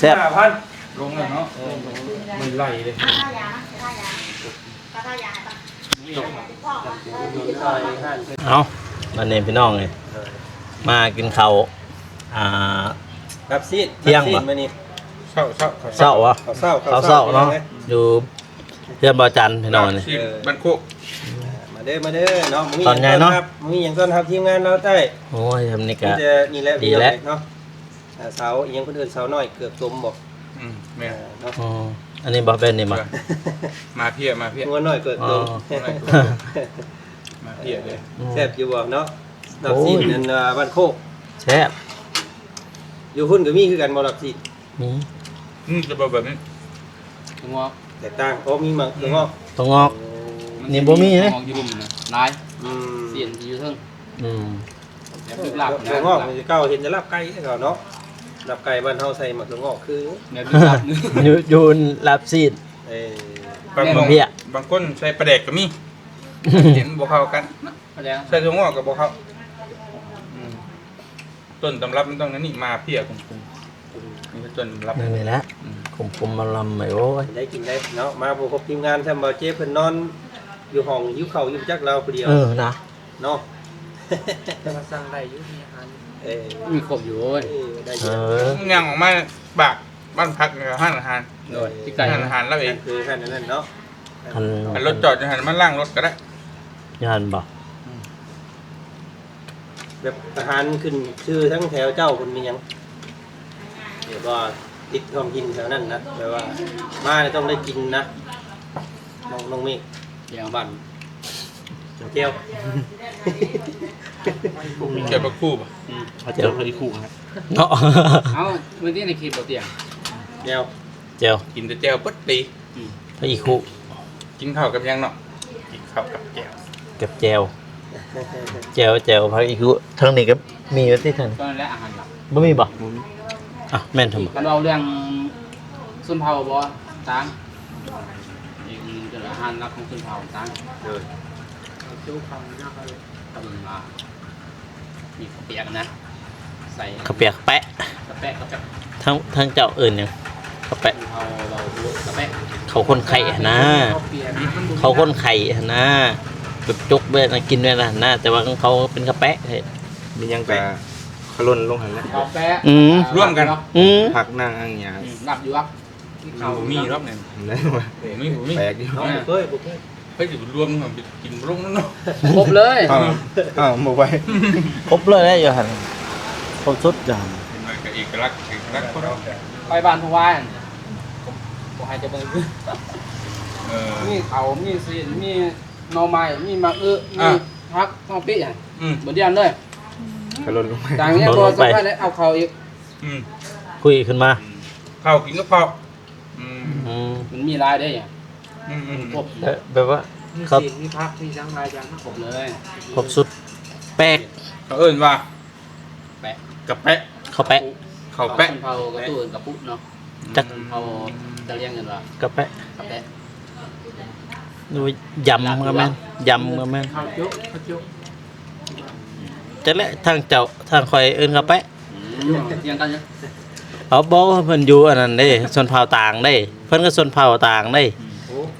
ແຊບ ສິບຫ້າພັນ ລົງແລ້ວເນາະ. ເອີ ມັນໄຫຼເດ້. ເອົາ ບັດນີ້ພີ່ນ້ອງເອີຍ ມາກິນເຂົ້າ ອ່າ ຮັບຊີດ ທ່ຽງ ຮັບຊີດ ມື້ນີ້ ເຊົ້າ ເຊົ້າ ເຊົ້າ ເຊົ້າ ເຊົ້າ ເຊົ້າເນາະ ຢູ່ເຮືອນບ່າວຈັນພີ່ນ້ອງ. ເອີ ບ້ານໂຄກ ມາເດີ ມາເດີເນາະ. ຕອນໃຫຍ່ເນາະ ມີຫຍັງຕ້ອນຮັບ ມີຫຍັງຕ້ອນຮັບທີມງານລາວໃຕ້. ໂອ້ຍ ທຳນີ້ກະ ມີແຕ່ນີ້ແຫຼະ ດີແລ້ວເນາະ. ອ່າ ສາວອີ່ຫຍັງເພິ່ນເອີ້ນ ສາວນ້ອຍເກືອບຕົມບໍ? ອືມ ແມ່ນ ເອີ ເນາະ. ອໍ ອັນນີ້ບໍ? ແບບນີ້ບໍ? ມາເພຍ ມາເພຍ ງົວນ້ອຍເກີກຕົມ. ອໍ ມາເພຍເດ້. ອືມ ແຊບຢູ່ບໍເນາະ? ລາບຊີ້ນ ໂອ້ຍ ອັນ ອ່າ ບ້ານໂຄກ ແຊບ. ຢູ່ພຸ້ນກໍມີຄືກັນບໍລາບຊີ້ນ? ມີ ອືມ ແຕ່ບໍ່ແບບນີ້ ຖົ່ວງອກ ແຕກຕ່າງ. ໂອ້ ມີໝາກຖົ່ວງອກ ຖົ່ວງອກ. ໂອ້ ນີ້ບໍ່ມີເດ້ ຖົ່ວງອກຢູ່ລຸ່ມນະ ຫຼາຍ. ອືມ ຊີ້ນຢູ່ເທິງ. ອືມ ແບບລຶກລັບນະ ຖົ່ວງອກນີ້ເກົ່າເຫັນແຕ່ລາບໄກ່ເກົ່າເນາະ. ລາບໄກ່ບ້ານເຮົາໃສ່ໝາກຖົ່ວງອກຄື ແບບລຶກລັບ ຢູ່ ຢູ່ລາບຊີ້ນ. ເອີ ບາງ ບາງຄົນໃສ່ປາແດກກໍມີ ເຫັນບໍ່ເຂົ້າກັນເນາະ ປາແດກ ໃສ່ຖົ່ວງອກກໍບໍ່ເຂົ້າ. ອືມ ຕົ້ນຕຳລັບມັນຕ້ອງອັນນີ້ ມາເພຍ ກຸ້ມໆ ອືມ ນີ້ຄືຕົ້ນຕຳລັບ ແມ່ນແຫຼະ. ອືມ ກຸ້ມໆ ມາລຳ ໂອ້ຍ ໄດ້ກິນໄດ້ເນາະ. ມາບໍ່ຄົບທີມງານ ຊ່ຳບ່າວເຈ້ເພິ່ນນອນຢູ່ຫ້ອງ ຫິວເຂົ້າຢູ່ຈັກລາວຜູ້ດຽວ. ເອີນະ ເນາະ ແຕ່ວ່າສັ່ງໄດ້ຢູ່ ມີອາຫານ ເອີ ມີຄົບຢູ່. ໂອ້ຍ ເອີ ໄດ້ຢູ່ ເອີ ຍ່າງອອກມາບາກບ້ານພັກ ຮ້ານອາຫານ ໂດຍ ທີ່ໃກ້ ຮ້ານອາຫານລາວເອງ ຄືຮ້ານນັ້ນເນາະ. ຄັນ ຄັນລົດຈອດຢູ່ຫັ້ນ ມາລ້າງລົດກໍໄດ້ ຢູ່ຫັ້ນບໍ? ອືມ ແບບອາຫານຂຶ້ນຊື່ທັງແຖວເຈົ້າພຸ້ນ ມີຫຍັງ ແບບວ່າຕິດທ້ອງຖິ່ນແຖວນັ້ນນະ ແບບວ່າມາແລ້ວຕ້ອງໄດ້ກິນນະ ນ້ອງ ນ້ອງເມກ. ແຈ່ວບ້ານ ແຈ່ວ ແຈ່ວພະຄູບໍ? ອືມ ແຈ່ວພະຄູເນາະ. ເອົ້າ ມື້ນີ້ໃນຄລິບບໍ່ຕຽງ ແຈ່ວ ແຈ່ວ ກິນແຕ່ແຈ່ວເບິດປີ. ອືມ ພະອີຄູ ກິນເຂົ້າກັບຫຍັງເນາະ? ກິນເຂົ້າກັບແຈ່ວ ກັບແຈ່ວ ແຈ່ວ ແຈ່ວ ພະອີຄູ. ທາງນີ້ກໍມີວ່າຕິ ທາງນີ້ ຕອນແລະອາຫານຫຼັກ ບໍ່ມີບໍ? ບໍ່ມີ. ອ່ະ ແມ່ນທັງໝົດ. ຄັນເວົ້າເລື່ອງຊົນເຜົ່າບໍ ຕ່າງ ອີກໜຶ່ງເປັນອາຫານຫຼັກຂອງຊົນເຜົ່າຕ່າງ. ໂດຍ ເອົາໂຈຄຳນະ ເຂົາເອີ້ນວ່າ ມີເຂົ້າປຽກນະ ໃສ່ເຂົ້າປຽກແປະ ກະແປະ ກະແປະ ທາງ ທາງເຈົ້າເອີ້ນຫຍັງ? ກະແປະ ເຮົາເວົ້າກະແປະ ເຂົ້າຄົນໄຂ້ຫັ້ນນາ ເຂົ້າປຽກ ເຂົ້າຄົນໄຂ້ຫັ້ນນາ ແບບຈົກແບບນັ້ນ ກິນແບບນັ້ນນາ ແຕ່ວ່າຂອງເຂົາເປັນກະແປະ. ມີຫຍັງກະຂະຫຼົ່ນລົງຫັ້ນແຫຼະ ກະແປະ ອືມ ລວມກັນ ອືມ ຜັກນາງອັງຫຍັງ ອືມ ລາບຢວກ ບໍ່ມີດອກນີ້ ບໍ່ມີ ບໍ່ມີ ແປກຢູ່ ບໍ່ເຄີຍ ບໍ່ເຄີຍ ໃຜຊິໄປລວມ ກິນບໍ່ລົງເນາະ. ຄົບເລີຍ ອ້າວ ອ້າວ ບໍ່ໄຫວ ຄົບເລີຍຢູ່ຫັ້ນ ຄົບສຸດຢູ່ຫັ້ນ. ເປັນວ່າກໍເອກະລັກ ເອກະລັກຄົນ ໄປບ້ານຜູ້ວ່າຫັ້ນ ບໍ່ໃຫ້ຈະເບິ່ງ ເອີ ມີເຂົ້າ ມີຊີ້ນ ມີໜໍ່ໄມ້ ມີໝາກອຶ ມີ ອ່າ ຜັກ ຫອມປີ້ຫັ້ນ ອືມ ເບິດດຽວເລີຍ ກະຫຼົ່ນລົງໄປ ຕ່າງນີ້ບໍ່ສຳຄັນເດ້ ເອົາເຂົ້າອີກ ອືມ ຄຸຍຂຶ້ນມາ ເຂົ້າກິນກັບເຂົ້າ. ອືມ ອືມ ມັນມີຫຼາຍເດ້ ອືມໆ ຄົບ ແບບ ແບບວ່າ ມີ ເຂົ້າ ຊີ້ນ ມີຜັກ ມີຫຍັງຫຼາຍຢ່າງ ຄົບເລີຍ ຄົບສຸດ. ແປກ ເຂົາເອີ້ນວ່າ ແປະ ກະແປະ ເຂົ້າແປະ ເຂົ້າແປະ ຄົນເຜົ່າກະຕູ້ເອີ້ນກະປຸເນາະ ຈັກ ຄົນເຜົ່າກະລຽງເອີ້ນວ່າ ກະແປະ ກະແປະ ຫຼືວ່າຢຳກໍແມ່ນ ຢຳກໍແມ່ນ ເຂົ້າຈຸ ເຂົ້າຈຸ ຈັກແຫຼະ ທາງເຈົ້າ ທາງຂ້ອຍເອີ້ນກະແປະ. ອືມ ຖຽງກັນຢູ່ ເອົາ ບໍ່ ເພິ່ນຢູ່ອັນນັ້ນເດ້ ຊົນເຜົ່າຕ່າງເດ້ ເພິ່ນກໍຊົນເຜົ່າຕ່າງເດ້. ອືມ ໂອ້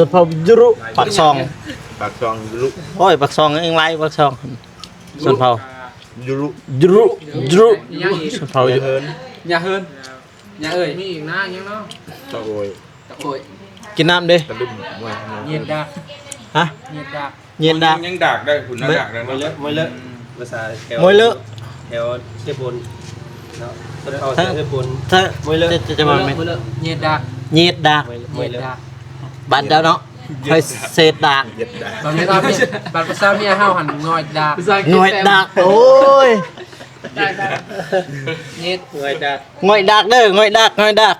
ຊົນເຜົ່າຢູລຸ ປາກຊ່ອງ ປາກຊ່ອງຢູລຸ ໂອ້ຍ ປາກຊ່ອງເອງຫຼາຍ ປາກຊ່ອງ ຊົນເຜົ່າຢູລຸ ຢູລຸ ຢູລຸ ຊົນເຜົ່າຢູລຸ ຍາເຮີນ ຍາເຮີນ ຍາເອີຍ ມີອີກນະ ຍັງເນາະ ຕະໂອຍ ຕະໂອຍ ກິນນ້ຳເດ້ ຕະລຶມ ຫຍຽດດາກ ຮະ ຫຍຽດດາກ ເຢັນດາກ ຍັງດາກໄດ້ພຸ້ນນະ ເບິ່ງ ດາກໄດ້ ມວຍເລີ ມວຍເລີ ອືມ ພາສາແຖວ ມວຍເລີ ແຖວເຊໂປນເນາະ ເພິ່ນເວົ້າເຊໂປນ ຖ້າ ມວຍເລີ ຈະ ຈະ ຈະວ່າແມ່ນ ມວຍເລີ ເຢັນດາກ ເຢັນດາກ ມວຍເລີ ບ້ານເຈົ້າເນາະ ຂ້ອຍເສດດາກ ບັດພາສາເມຍ ບັດພາສາເມຍເຮົາຫັ້ນ ງ່ອຍດາກ ງ່ອຍດາກ ໂອ້ຍ ເຢັນ ງ່ອຍດາກ ງ່ອຍດາກເດີ ງ່ອຍດາກ ງ່ອຍດາກ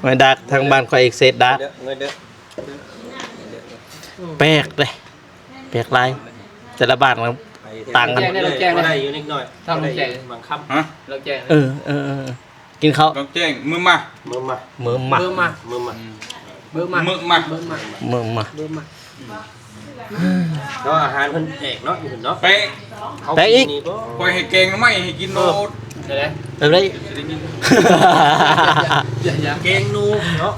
ງ່ອຍດາກ ທາງບ້ານຂ້ອຍອີກເສດດາກ ເດີ ເດີ ແປກເດ້ ແປກຫຼາຍ ແຕ່ລະບ້ານມັນຕ່າງກັນ ແຈ້ງໄດ້ ແຈ້ງໄດ້ ໄດ້ຢູ່ນິດໜ້ອຍ ທາງແຈ້ງ ບາງຄຳ ຮະ ແຈ້ງ ເອີ ເອີ ເອີ ກິນເຂົ້າ ຕ້ອງແຈ້ງ ມື້ມາ ມື້ມາ ມື້ມາ ມື້ມາ ມື້ມາ ອືມ ມື້ມາ ມື້ມາ ມື້ມາ ມື້ມາ ມື້ມາ ແຕ່ວ່າອາຫານເພິ່ນແປກເນາະ ຢູ່ເພິ່ນເນາະ ແປກ ເຂົາ ແປກອີກ ກິນນີ້ບໍ່ ຂ້ອຍໃຫ້ແກງໜໍ່ໄມ້ໃຫ້ກິນໂລດ ເອີ ໄດ້ ແບບໃດ ຊິໄດ້ຍິນ ຢ່າ ຢ່າ ແກງໜູເນາະ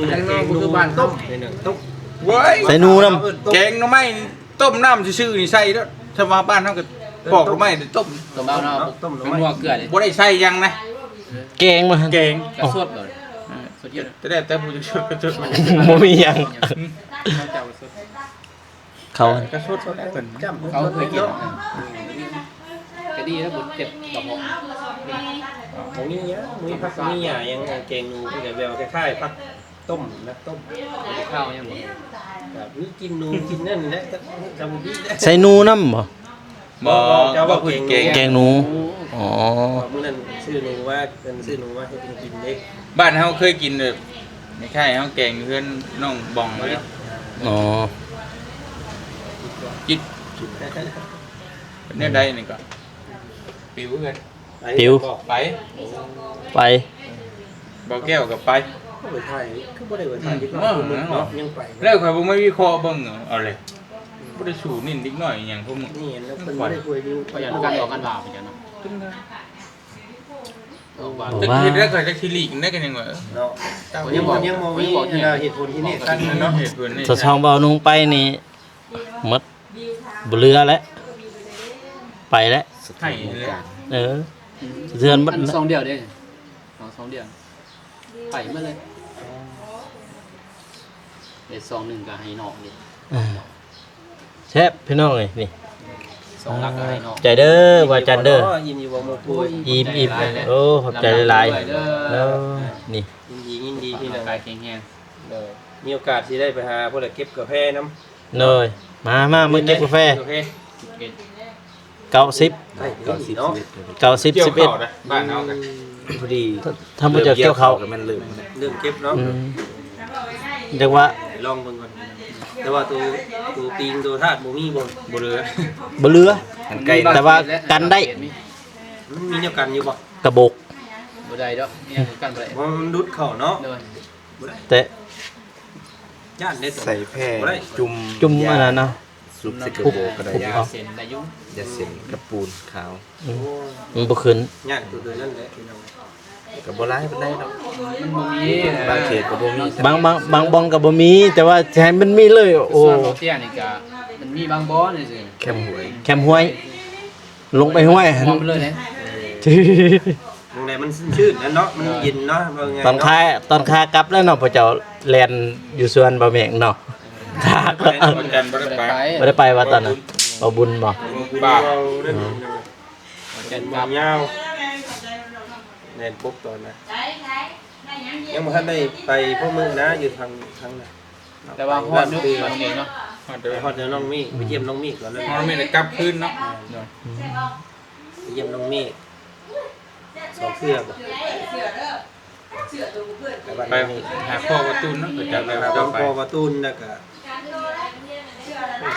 ແກງໜູ ຄືບ້ານເຮົາ ຕົ້ມ ຕົ້ມ ໂອ້ຍ ໃສ່ໜູນຳ ເອີ ຕົ້ມ ແກງໜໍ່ໄມ້ນີ້ ຕົ້ມນ້ຳຊື່ໆນີ້ໃສ່ເດີ ຖ້າວ່າບ້ານເຮົາກໍປອກໜໍ່ໄມ້ຕົ້ມ ຕົ້ມເອົາເນາະ ຕົ້ມໜໍ່ໄມ້ ເປັນຫົວເກືອນີ້ ບໍ່ໄດ້ໃສ່ຫຍັງນະ ແກງບໍ່ ແກງ ກະສົດເລີຍ ເອີ ສົດຢູ່ ແຕ່ ແຕ່ຜູ້ຈະສົດກໍສົດ ບໍ່ມີຫຍັງ ເຂົາເຈົ້າກໍສົດ ເຂົາ ກະສົດ ເຂົາເຄີຍກິນ ກະດີແລ້ວ ບໍ່ເຈັບກະເພາະ ບໍ່ມີຫຍັງ ມີຜັກ ມີຫຍ້າຫຍັງ ແກງໜູ ກໍແບບວ່າຄ້າຍໆ ຜັກ ຕົ້ມນະ ຕົ້ມ ບໍ່ໄດ້ຄາວຫຍັງບໍ່ ກໍມີກິນໜູກິນນັ້ນແຫຼະ ກໍບໍ່ມີແຫຼະ ໃສ່ໜູນຳບໍ່ ບໍ່ ເຈົ້າເວົ້າແກງ ແກງໜູ ອໍ ມື້ນັ້ນຊື້ໜູມາ ເພິ່ນຊື້ໜູມາເຮັດໃຫ້ກິນເດ້ ບ້ານເຮົາເຄີຍກິນແບບ ແມ່ຄ້າຍເຮົາແກງຢູ່ເຮືອນນ້ອງບອງເລີຍ. ອໍ ຈິດ ເປັນແນວໃດນີ້ກໍປິວເຮືອນ. ປິວ ໄປ ໄປ ບໍ່ແກ້ວກໍໄປ. ເອົາໄປຖ່າຍ ຄືບໍ່ໄດ້ໄປຖ່າຍ ອືມ ເດັກນ້ອຍ ເອີ ເນາະ ຍັງໄປ ແລ້ວຂ້ອຍບໍ່ມາວິເຄາະເບິ່ງເອົາເລີຍ. ບໍ່ໄດ້ສູ້ນິນເດັກນ້ອຍອີ່ຫຍັງພວກມຶງ. ນີ້ແລ້ວເພິ່ນບໍ່ໄດ້ຄຸຍຢູ່ ພະຍານກັນອອກກັນວ່າພະຍານເນາະ. ເຮັດແລ້ວກໍຈັກຊິຫຼີກໄດ້ກໍຍັງວ່າ ເນາະ ຍັງບໍ່ ຍັງບໍ່ມີອັນນ່າເຫດຜົນທີ່ແນ່ຊັດເນາະ. ເຫດຜົນນີ້ ສະຊ່ອງເວົ້ານຸງໄປນີ້ໝົດ ບໍ່ເຫຼືອແລ້ວ ໄປແລ້ວ ໃຫ້ແລ້ວ. ເອີ ເຮືອນໝົດ ອັນຊ່ອງດຽວເດ້ ຊ່ອງດຽວ ໄປໝົດເລີຍ. ເຮັດຊ່ອງໜຶ່ງກໍໃຫ້ນ້ອງນີ້ ເອີ ແຊບພີ່ນ້ອງເອີຍ. ນີ້ ສອງຫຼັກກໍໃຫ້ນ້ອງ ໃຈເດີ ບ່າວຈັນເດີ. ອີ່ມຢູ່ບໍ່ໝູ່ປຸ້ຍ? ອີ່ມໆ. ໂອ້ ຂອບໃຈຫຼາຍໆ ເດີ. ນີ້ ຍິນດີ ຍິນດີພີ່ນ້ອງ ກາຍແຂງແຮງ. ໂດຍ ມີໂອກາດຊິໄດ້ໄປຫາພຸ້ນແຫຼະ ເກັບກາແຟນຳ. ໂດຍ ມາ ມາ ມາເກັບກາແຟ. ກາແຟ ເກົ້າສິບ ເກົ້າສິບ ເນາະ ເກົ້າສິບ ສິບເອັດ ບ້ານເຮົາກັນ ພໍດີ ທ່ານຜູ້ເຈົ້າກ່ຽວເຂົ້າ ເລີ່ມກ່ຽວເຂົ້າກໍແມ່ນເລີ່ມ ເລີ່ມເກັບເນາະ. ອືມ ຈັກວ່າ ລອງເບິ່ງກ່ອນ. ແຕ່ວ່າໂຕ ໂຕປີງໂຕທາດບໍ່ມີບໍ່? ບໍ່ເຫຼືອ ບໍ່ເຫຼືອ ແຕ່ວ່າກັນໄດ້. ມັນມີແນວກັນຢູ່ບໍ່? ກະບົກ ບໍ່ໄດ້ດອກ ມີຫຍັງກັນບໍ່ໄດ້ ບໍ່ ມັນຫຼຸດເຂົ້າເນາະ. ໂດຍ ແຕ່ ຢ້ານເດ້ ໃສ່ແຜ່ຈຸ່ມ ຈຸ່ມອັນນັ້ນເນາະ ສຸບໃສ່ກະໂບກກໍໄດ້ ຢາເສັ້ນໄດ້ຢູ່ ຢາເສັ້ນກັບປູນຂາວ. ອືມ ໂອ້ຍ ມັນບໍ່ຂຶ້ນ ຍາກຕົວນັ້ນແຫຼະພີ່ນ້ອງ. ກໍບໍ່ຫຼາຍປານໃດດອກ ມັນບໍ່ມີ ບາງເຂດກໍບໍ່ມີ ບາງ ບາງ ບາງບ່ອນກໍບໍ່ມີ ແຕ່ວ່າຊິໃຫ້ມັນມີເລີຍ. ໂອ້ ສ່ວນບໍ່ເຕ້ຍນີ້ກໍມັນມີບາງບ່ອນຊື່ໆ ແຄມຫ້ວຍ ແຄມຫ້ວຍ ລົງໄປຫ້ວຍຫັ້ນ ເອົາໄປເລີຍເດ້. ໝ່ອງໃດມັນຊື່ນໆ ນັ້ນເນາະ ມັນເຢັນເນາະ ເວົ້າງ່າຍໆ ຕອນຂາ ຕອນຂາກັບແລ້ວເນາະ ພວກເຈົ້າແລ່ນຢູ່ສວນບ່າວແມງເນາະ. ຂາ ບໍ່ໄດ້ໄປ ບໍ່ໄດ້ໄປວ່າຕອນນັ້ນ ບ່າວບຸນບໍ່? ບໍ່ບຸນ ເວົ້ານັ້ນ ອືມ ເວົ້າກັນກັບ ຍາວ ແລ່ນປົບຕອນນັ້ນ ຍັງບໍ່ທັນໄດ້ໄປພໍມື້ນະ ຢູ່ທາງ ທາງນັ້ນ. ແຕ່ວ່າຮອດຢູ່ບ້ານເອງເນາະ ຮອດເດີ ຮອດແນວນ້ອງມີ ໄປຢ້ຽມນ້ອງມີກ່ອນນັ້ນ ຮອດແມ່ນໄດ້ກັບຄືນເນາະ. ໄປຢ້ຽມນ້ອງມີສອງເທື່ອບໍ່? ໄປຫາພໍ່ບ່າວຕູນເນາະ ໄປຫາພໍ່ບ່າວຕູນ ແລ້ວກໍ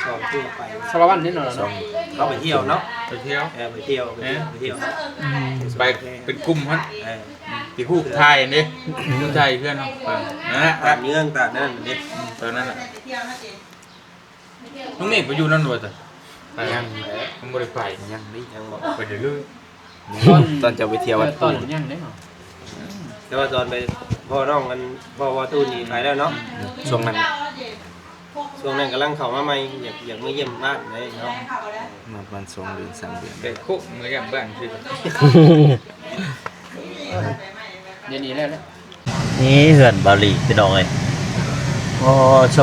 ສອງເທື່ອໄປ ສາລະວັນນີ້ເນາະ ສອງ ເຮົາໄປທ່ຽວເນາະ ໄປທ່ຽວ ເອີ ໄປທ່ຽວ ໄປທ່ຽວ ໄປທ່ຽວ. ອືມ ໄປເປັນກຸ່ມຫັ້ນ ເອີ ຊິຮູບຖ່າຍເດ້ ຮູບຖ່າຍເພື່ອນເຮົາ ເອີ ນັ້ນແຫຼະ ຕາດເງືອງຕາດນັ້ນເດ້ ຕອນນັ້ນແຫຼະ. ນ້ອງເມກໄປຢູ່ນັ້ນບໍ່? ຍັງ ຍັງບໍ່ໄດ້ໄປ ຍັງນີ້ ຍັງບໍ່ໄປເລີຍ. ຕອນ ຕອນຈະໄປທ່ຽວວັດພູ ຍັງເດ້. ແຕ່ວ່າຕອນໄປພໍ້ນ້ອງ ອັນ ພໍ້ວ່າຕູ້ນີ້ໄປແລ້ວເນາະ ຊ່ວງນັ້ນ ຊ່ວງນັ້ນກຳລັງເຂົ້າມາໃໝ່ ຢາກ ຢາກມາຢ້ຽມບ້ານເດ້ເນາະ ມາປະມານສອງເດືອນ ສາມເດືອນ ໄປຄຸມາຢ້ຽມບ້ານຄື ດຽວນີ້ແລ້ວ. ນີ້ເຮືອນບ່າວຫຼີພີ່ນ້ອງເອີຍ ໂອ້ ໂຊ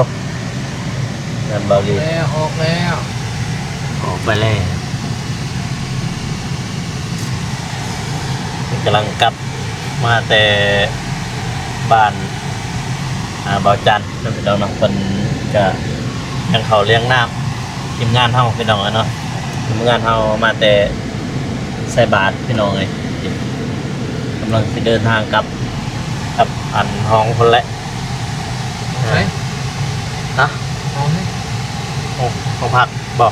ເຮືອນບ່າວຫຼີ ແລ້ວ ອອກແລ້ວ ອອກໄປແລ້ວ ກຳລັງກັບມາແຕ່ບ້ານ ອ່າ ບ່າວຈັນເນາະ ພີ່ນ້ອງເນາະ ເພິ່ນກະ ຍັງເຂົ້າລ້ຽງນ້ຳ ທີມງານເຮົາພີ່ນ້ອງເອີຍເນາະ ທີມງານເຮົາມາແຕ່ໃສ່ບາດພີ່ນ້ອງເອີຍ ກຳລັງຊິເດີນທາງກັບ ກັບອັນຫ້ອງພຸ້ນແຫຼະ. ໃສ? ຮະ? ຫ້ອງ ຫ້ອງ ຫ້ອງພັກບໍ່?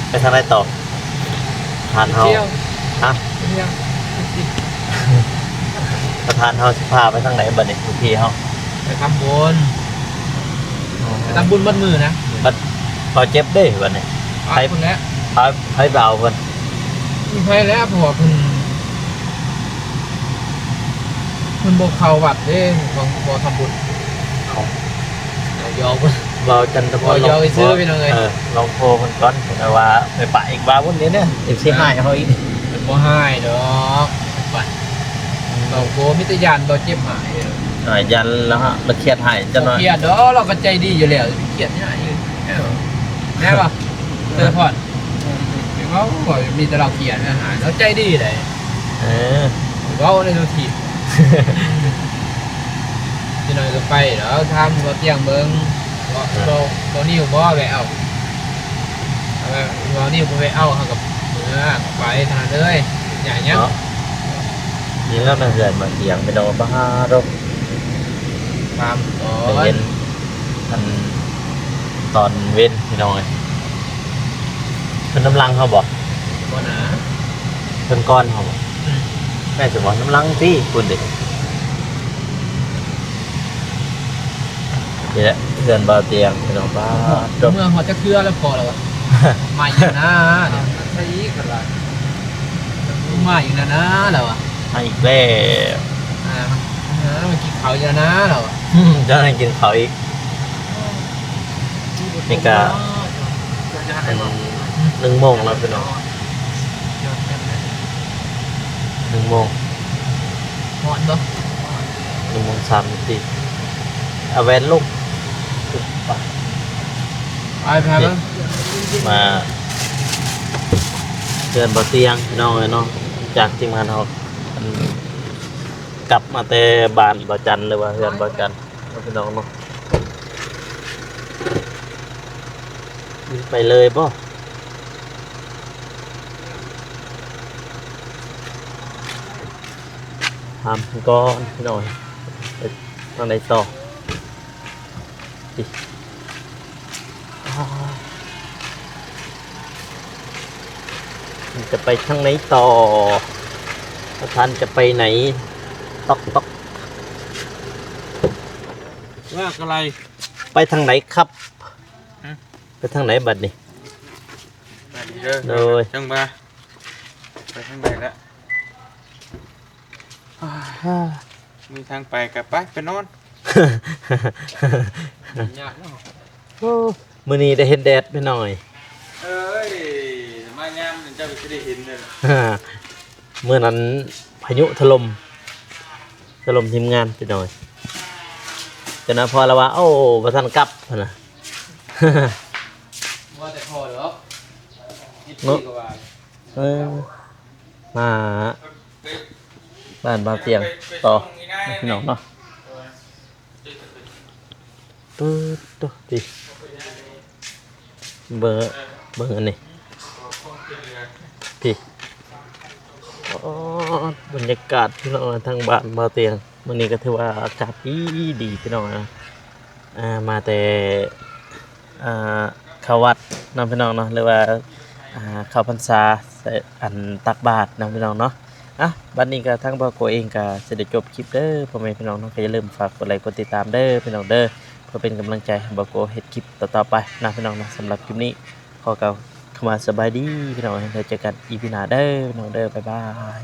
ໄປທາງໃດຕໍ່? ປະທານເຮົາ ໄປທ່ຽວ ຮະ? ໄປທ່ຽວ ປະທານເຮົາຊິພາໄປທາງໃດບັດນີ້? ໂອເຄເຮົາ ໄປທຳບຸນ ອໍ ໄປທຳບຸນໝົດມື້ນະ ບັດ ບາດເຈັບເດ້ບັດນີ້ ໄປພຸ້ນແຫຼະ ໄປ ໄປເອົາເພິ່ນ ໄປແລ້ວ ເພາະວ່າເພິ່ນ ເພິ່ນບໍ່ເຂົ້າວັດເດ້ ບໍ່ ບໍ່ທຳບຸນ ເອົາ ເວົ້າ ເວົ້າຈັນຕະພອນ ເວົ້າຊື່ໆ ພີ່ນ້ອງເອີຍ ເອີ ລອງໂທເພິ່ນກ່ອນ ເພິ່ນວ່າໄປປະອີກວ່າວຸ້ນນີ້ເດີ ເອັຟຊີ ຮ້າຍເຮົາອີກ ເພິ່ນບໍ່ຮ້າຍດອກ ໄປ ອືມ ເວົ້າໂກ ມີແຕ່ຢ້ານບໍ່ເຈັບຫາຍ ອ່າ ຢ້ານລາວ ລາວຄຽດຮ້າຍຈັກໜ້ອຍ ບໍ່ຄຽດດອກ ລາວກໍໃຈດີຢູ່ແລ້ວ ຄຽດຫຍັງ ເອີ ແມ່ນບໍ່ ເຕີພອນ ເວົ້າ ມີແຕ່ລາວຄຽດຫາຍ ລາວໃຈດີເດ້ ເອີ ເວົ້າໃນໂທລະທິບ ຈັກໜ້ອຍກໍໄປແລ້ວ ຖາມບ່າວຕຽງເບິ່ງ ເວົ້າ ເອີ ເວົ້າ ເວົ້ານິວບໍ່ແວ່ເອົາ ເວົ້ານິວບໍ່ແວ່ເອົາ ເຮົາກໍເມືອ ໄປເທົ່ານັ້ນເລີຍ ຢ່າຫຍັງ ເນາະ ນີ້ແຫຼະນະ ເຮືອນບ່າວຕຽງ ພີ່ນ້ອງ ປາໂທ້. ສາມ ໂອ້ຍ ເຫັນອັນຕອນເວັນພີ່ນ້ອງເອີຍ ເພິ່ນນຳຫຼັງເຮົາບໍ່? ບໍ່ນາ ເພິ່ນກ່ອນເຮົາບໍ່? ອືມ ແມ່ນຊິບໍ່? ນຳຫຼັງຕິ ພຸ້ນເດ ນີ້ແຫຼະເຮືອນບ່າວຕຽງພີ່ນ້ອງ. ປາດ ເມື່ອຮອດຈັກເທື່ອແລ້ວພໍແລ້ວວະ? ມາອີກແລ້ວນາ ໃສ່ອີກກໍໄດ້ ມາອີກແລ້ວນາ ແລ້ວວະ ມາອີກແລ້ວ ອ່າ ມາກິນເຂົ້າອີກແລ້ວນາ ແລ້ວວະ ອືມ ຈະໃຫ້ກິນເຂົ້າອີກ. ນີ້ກະ ອືມ ໜຶ່ງໂມງແລ້ວພີ່ນ້ອງ ໜຶ່ງໂມງ ຮ້ອນບໍ່? ໜຶ່ງໂມງສາມນາທີ ເອົາແວ່ນລົງ ໄປ ໄປ ໄປ ນີ້ ມາເຮືອນບ່າວຕຽງພີ່ນ້ອງເອີຍເນາະ. ຈາກທີມງານເຮົາ ອັນ ກັບມາແຕ່ບ້ານບ່າວຈັນ ຫຼືວ່າເຮືອນບ່າວຈັນເນາະ ພີ່ນ້ອງເນາະ. ໄປເລີຍບໍ່? ຖາມເພິ່ນກ່ອນພີ່ນ້ອງ ໄປທາງໃດຕໍ່? ຈະໄປທາງໃດຕໍ່? ປະທານຈະໄປໃນ? ຕອກຕອກ ວ່າກະໄລ ໄປທາງໃດຄັບ? ຫຶ? ໄປທາງໃດບັດນີ້? ໄປນີ້ເດີ ໂດຍ ຈັ່ງວ່າ ໄປທາງໃດລະ? ມີທາງໄປກໍໄປ ໄປນອນ. ໂອ້ ມື້ນີ້ໄດ້ເຫັນແດດພີ່ນ້ອງເອີຍ. ເອີຍ ມາຍາມນັ້ນເຈົ້າກໍຊິໄດ້ເຫັນເດີ. ມື້ນັ້ນພາຍຸຖະຫຼົ່ມ ຖະຫຼົ່ມທີມງານພີ່ນ້ອງເອີຍ. ຈົນວ່າພໍ່ລະວ່າ ໂອ້ ບໍ່ທັນກັບຫັ້ນນະ ວ່າແຕ່ພໍ່ດອກ ເນາະ ເອັຟຊີກໍວ່າ ເອີ ມາບ້ານບ່າວຕຽງຕໍ່ ພີ່ນ້ອງເນາະ. ປຶດໂຕ ຕິ ເບິ່ງ ເບິ່ງອັນນີ້ ຕິ ອໍ ບັນຍາກາດພີ່ນ້ອງ ທາງບ້ານບ່າວຕຽງ ມື້ນີ້ກໍຖືວ່າອາກາດດີ ດີພີ່ນ້ອງເອີຍ. ອ່າ ມາແຕ່ ອ່າ ເຂົ້າວັດເນາະພີ່ນ້ອງເນາະ ຫຼືວ່າ ອ່າ ເຂົ້າພັນສາ ອັນ ຕັກບາດເນາະພີ່ນ້ອງເນາະ. ອ່ະ ບັດນີ້ກໍທາງບ່າວໂກເອງກໍຊິໄດ້ຈົບຄລິບເດີພໍ່ແມ່ພີ່ນ້ອງເນາະ. ກໍຢ່າລືມຝາກກົດໄລກົດຕິດຕາມເດີພີ່ນ້ອງເດີ ເພື່ອເປັນກຳລັງໃຈໃຫ້ບ່າວໂກເຮັດຄລິບຕໍ່ໆໄປເນາະພີ່ນ້ອງເນາະ. ສຳລັບຄລິບນີ້ຂໍກ່າວຄຳວ່າສະບາຍດີພີ່ນ້ອງ ແລ້ວເຈີກັນອີພີໜ້າເດີພີ່ນ້ອງເດີ ບາຍບາຍ.